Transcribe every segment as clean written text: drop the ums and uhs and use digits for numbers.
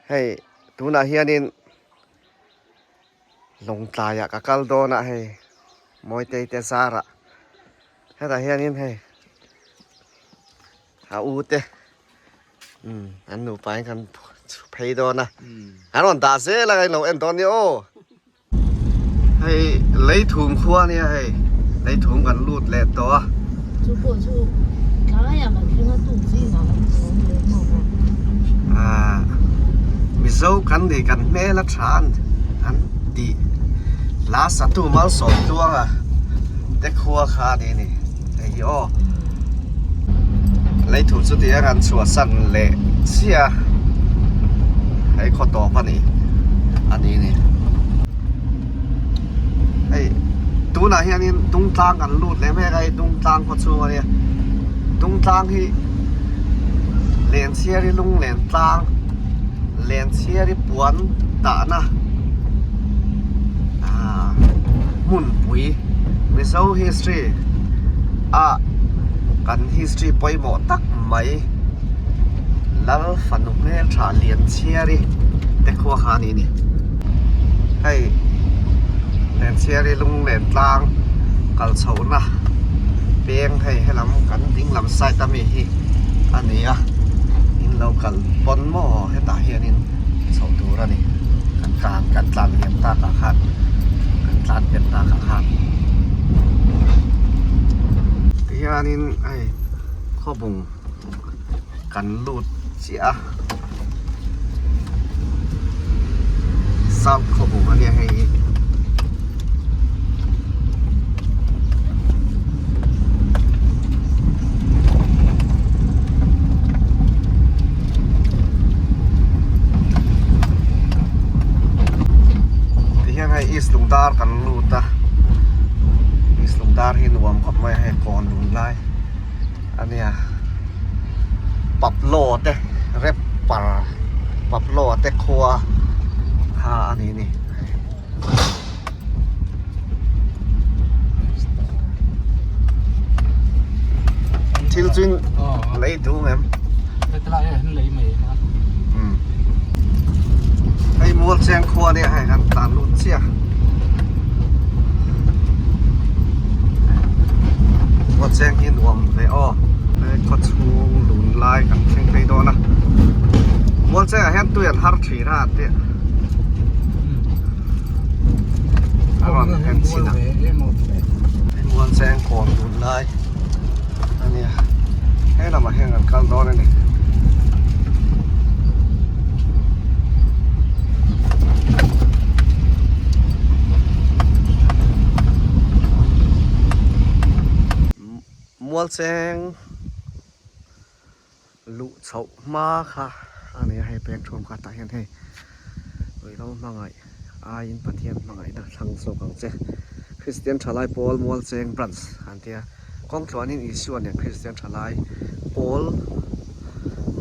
Hei tunah hianin Lawngtlaiah ka kal dawn a hei Mawitei te zarah hetah hianin hei a u te umm an nupa in kan phei dawn a an rawn dah zel a ka inlo en dawn nia aw. Hei leithum khua ania hei leithum kan lut leh tawh a. Chu pawh chu tlaiah kan thleng a tuk zingah kan awm leh hlawm a. Aaa Mizo kan nih kan hmel a tha an tih hla satu malsawm tluanga te khua kha a ni ni hei hi aw. Leithum chu ti hian an chhuahsan leh chiah a hei khaw tawp a ni a ni ni hei tunah hianin Dungtlang kan lut leh mek a hei Dungtlang khaw chhung a nia Dungtlang hi Lenchhiari lunglen tlang Lenchhiari puan dahna ah hmunpui Mizo history a kan history pawimawh tak mai Lal fanu hmeltha Lianchhiari te khua kha a ni ni. Hei Lianchhiari lunglen tlang kal chhohna peng hei helam kan ding lam side ami hi a ni a in lo kal pawn maw hetah hianin chhoh tur a ni kan tlan kan tlan liam takah khan kan tlan pel takah khan tihianin hei khawbung kan lut chiah a south khawbung a nia hei hi. Tihian hei East Lungdar kan lut a East Lungdar hi nuam khawp mai a hei kawn lun lai a nia Pablo te rapper Pablo te khua kha a ni ni. Thil chu lei duh em? Hei mual cheng khua nia hei kan tlan lut chiah. Mual cheng hi nuam ve aw. Hei khaw chhung lun lai kan thleng phei dawn a. Mual chengah hian tui an har thin a tih. A rawn en chin a mual cheng kawn dun lai a nia he lamah hian kan kal dawn a ni. Mual cheng Luh chhoh hma kha a ni a hei pek thum kha tah hian hei ruihhlo hmangaih aiin Pathian hmangaihna thlang zawk ang che Kristian thalai pawl mual cheng branch an tia kawng tluanin Isua nen Kristian thalai pawl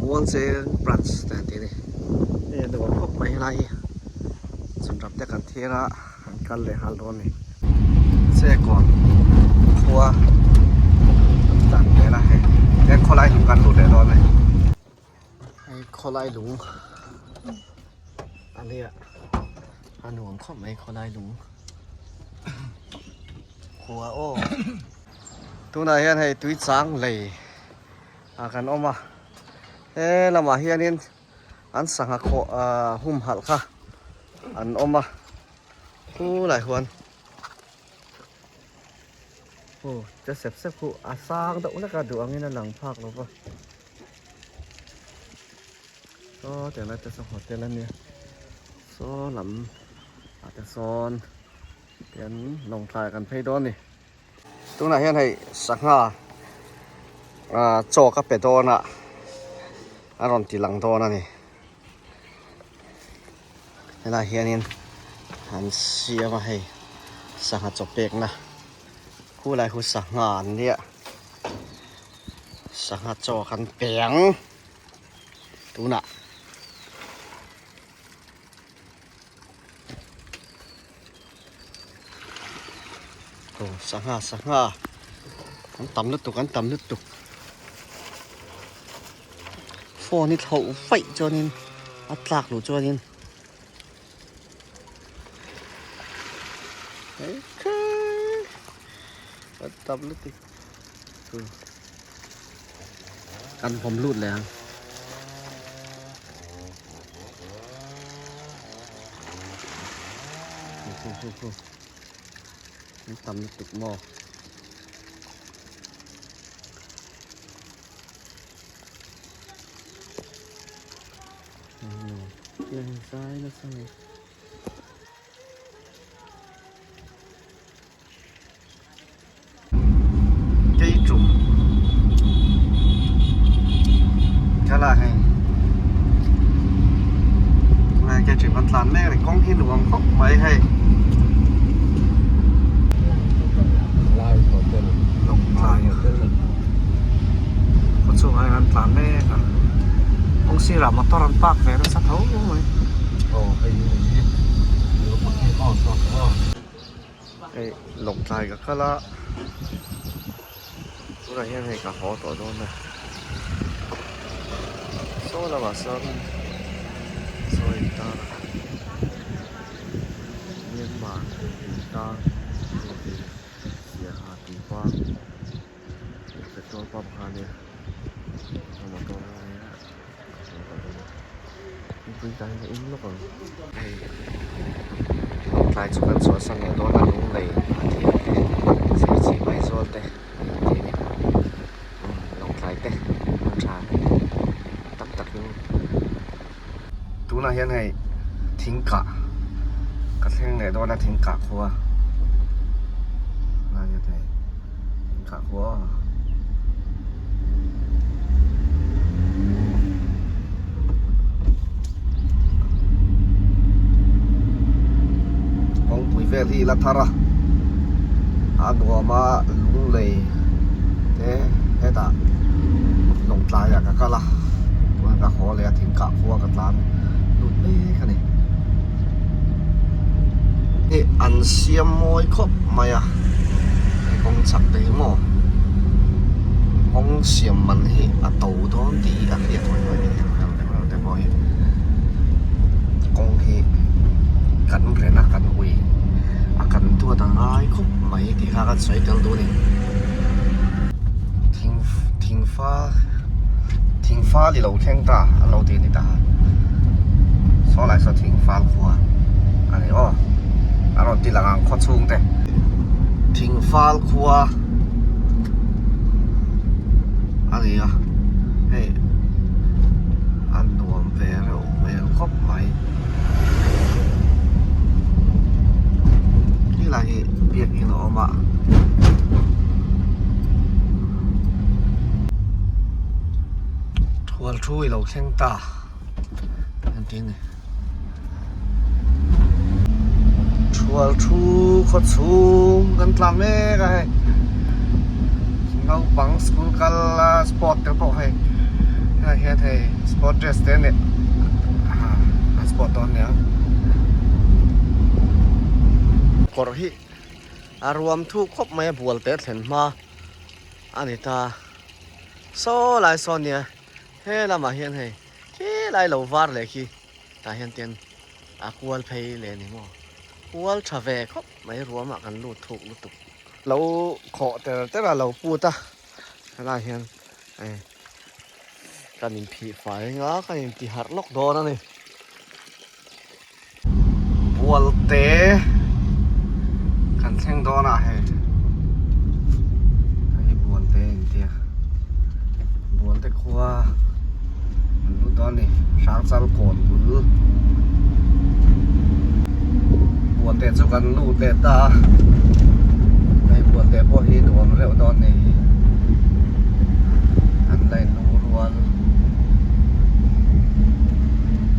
mual cheng branch te an ti a ni hei a nuam khawp mai helai hi chhun ram te kan thlir a. An kal leh nghal dawn a ni. Chekawn khua an tlan hmel a hei hian khawlai lung kan lut leh dawn a ni. Hei khawlai lung a nia a nuam khawp mai khawlai lung khua aw. Tunah hian hei tui chang lei ah kan awm a he lamah hianin. an sangha khawh ah humhalh kha an awm a khulai huan aw che sep sep khu a sang deuh hlek a duh angin a lang phak lo va saw tiang lai te saw hotel a nia saw lam ah te sawn tian lawngtlai kan phei dawn a ni. Tunah hian hei sangha ah chaw ka pe dawn a a rawn ti lang dawn a ni helaiah hianin an siam a hei sangha chaw pekna khulai khu sangha an nia sangha chaw kan pe ang tunah. Aw sangha sangha an tam lutuk an tam lutuk phone hi thlauh vaih chuanin. A tlak luh chuanin a tam lutuk kan vawm lut leh ang. An tam lutuk maw. Zai nasa mai. Keitum thlalak hei tunah hian keitum an tlan mek a ni kawng hi nuam khawp mai hei. Khaw chhungah hian an tlan mek a kawng sirah motor an park ve nasa tho mai. Hei Lawngtlai ka kal a tunah hian hei ka haw tawh dawn a saw lamah sawn saw intar a Myanmar intar Siaha tih pa petrol pump kha a nia a motor a nia ka haw tawh dawn a mipui tah hian a in lawk ang. Hei Lawngtlai chu kan chhuahsan leh dawn a Lunglei a tih ang te Serchhip Aizawl te tih a ni Lawngtlai te hmun tha tam takin tunah hian hei thing kah ka thleng leh dawn a thing kah khua lai hian hei thing kah khua aw. Kawngpui vel hi la thar a a nuam a lunglei te hetah Lawngtlai ah ka kal a chuan ka haw leh a thing kah khua ka tlan lut mek a ni hei an siam mawi khawp mai a hei kawng chak te hi maw kawng siam man hi a to dawn tih hi a hriat huai huai a ni te pawh hi kawng hi kan ren a kan ui a kan duat a ngai khawp mai tih kha kan sawi tel duh a ni thing thing fa thing fal i lo thleng ta an lo ti a ni ta saw lai saw thing fal khua a ni aw a rawn ti lang ang khaw chhung te thing fal khua a ni a hei a nuam ve reuh hmel khawp mai helai hi biakin a awm a. Thual thu i lo thleng ta engtin ni thual thu khaw chhung kan tlan mek a hei naupang school kal a sport te pawh hei helai hian hei sport dress te leh an sport dawn nia kawr hi a ruam thuk khawp mai a bual te thlen hma a ni ta. Saw lai sawn nia he lamah hian hei khi lai lo var leh khi tah hian tian a kual phei leh ni maw kual tha ve khawp mai ruamah kan lut thuk lutuk. Lo khawh ter ter a lo put a helaiah hian hei kan inphih fai anga kan inti harh lawk dawn a ni. Bualte kan thleng dawn ah hei hei hi Bualte a intia Bualte khua an lut dawn a ni Hrangchal kawn bul Bualte chu kan lut leh ta a hei Bualte pawh hi nuam reuh dawn a ni hi an la inlung rual.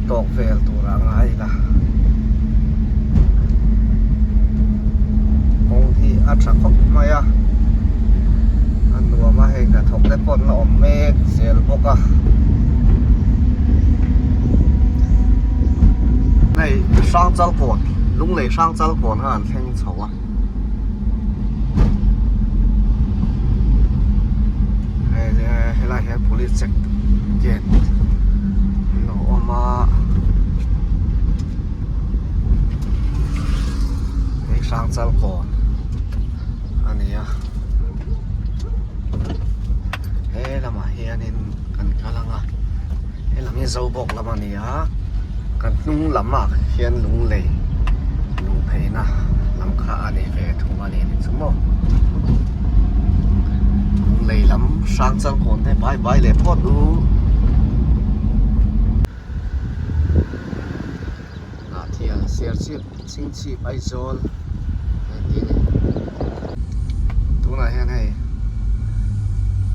Tawk vel tur a ngai ila kawng hi a tha khawp mai a a nuam a hei hnathawk te pawh an la awm mek zel bawk a hei Hrangchal kawn Lunglei Hrangchal kawn kha an thleng chho a. Helai hian police check gate an lo awm a. Zobawk lam a ni a, kan hnung lamah hian lunglei luh pheihna lam kha a ni ve thung a ni ni chu maw. Lunglei lam hrang changkawn te bai bai leh phawt u. Hnahthia Serchhip Chhingchhip Aizawl a inti a ni. Tunah hian hei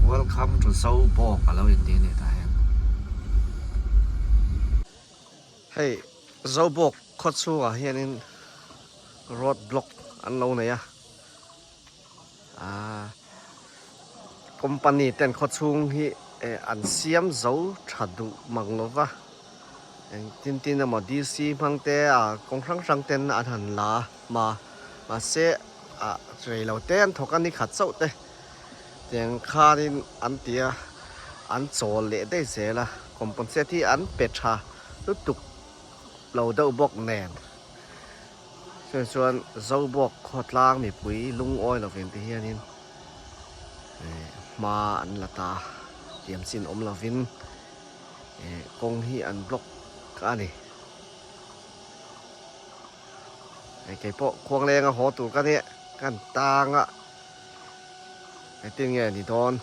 Welcome to Zobawk a lo inti a ni tah hian. Hei Zobawk khaw chhungah hianin road block an lo nei a. Aaa company ten khaw chhung hi an siam zo tha duh mang lo va engtin tin emaw D_C hmang te ah kawng hrang hrang ten an han la a hma mahse ah rei lo te an thawk a ni khat chauh te tiang khanin an ti a an chawl leh daih zel a compensate hi an pe tha lutuk lo deuh bawk nen. Chutiang chuan Zobawk khawtlang mipui lungawi lovin te hianin hma an la ta tiam chin awm lovin kawng hi an block a ni. Hei keipawh khuang lenga haw tur ka nia kan tang a engtin nge ni dawn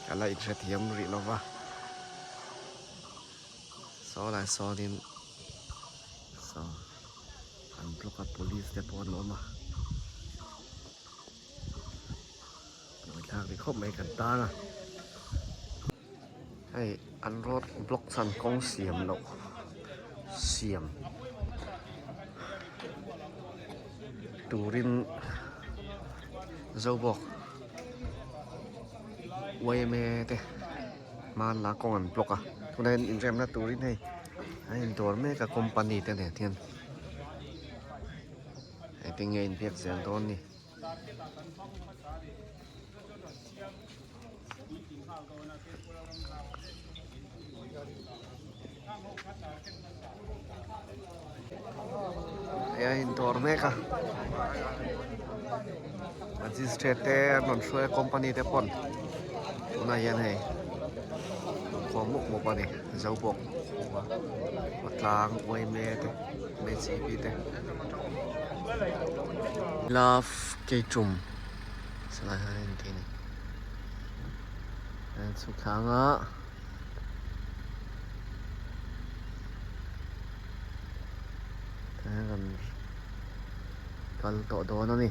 ka la inhrethiam rih lova saw lai sawnin. Saw an block a police te pawh an awm a buaithlak ni khawp mai kan tan a hei an road block chhan kawng siam loh siam turin Zobawk yma te hmanlai kawng an block a tunah hian inremna turin hei. A indawr mek a company te nen hian engtin nge inbiak zel dawn ni. Hei a indawr mek a magistrate te an rawn hruai a company te pawn tunah hian hei khawm mup mup a ni. Zobawk khua khawtlang uaime te hmeichhe pi te love keitum salai hian a inti a ni an chhuk thlang a tah hian kan kal tawh dawn a ni.